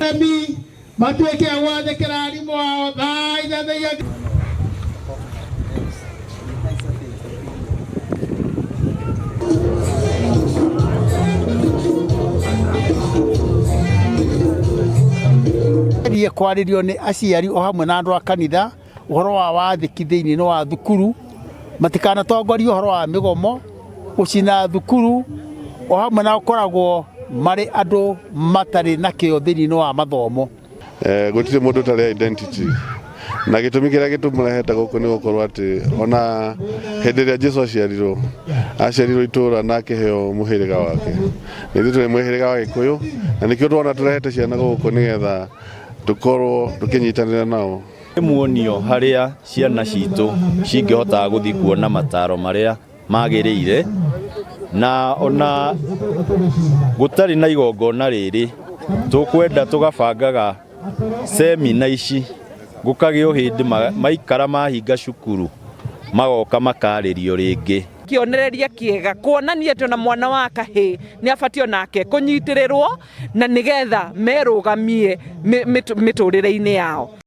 Aremi matuĩke a gwathĩkĩra arimũ ao thaa ithathaia. Gerie kwarĩrio nĩ aciari o hamwe na andũ a kanitha ũhoro wa wathĩki thĩinĩ wa thukuru, matikanatongorie ũhoro wa mĩgomo, gũcina thukuru, o hamwe na gũkoragwo marĩ andũ matarĩ na kĩo thĩinĩ wa mathomo. Gũtirĩ mũndũ ũtarĩ identity, na gĩtũmi kĩrĩa gĩtũmũrehete gũkũ nĩ gũkorwo atĩ ona hĩndĩ ĩrĩa Jesu aciarirwo, aciarirwo itũra na akĩheo mũhĩrĩga wake. Na ithuĩ tũrĩ mũhĩrĩga wa Gĩkũyũ, na nĩkĩo tũrona tũrehete ciana gũkũ nĩgetha tũkorwo tũkĩnyitanĩra nao. Nĩ muonio harĩa ciana citũ cingĩhotaga gũthiĩ kuona mataro marĩa magĩrĩire, na ona gũtarĩ na igongona rĩrĩ, tũkwenda tũgabangaga semina ici, gũkagĩa o hĩndĩ maikara mahinga cukuru magoka makarĩrio rĩngĩ. Kĩonereria kĩega kuonania atĩ ona mwana wa kahĩĩ nĩ abatiĩ onake kũnyitĩrĩrwo na nĩgetha merũgamie mĩtũrĩre-inĩ yao.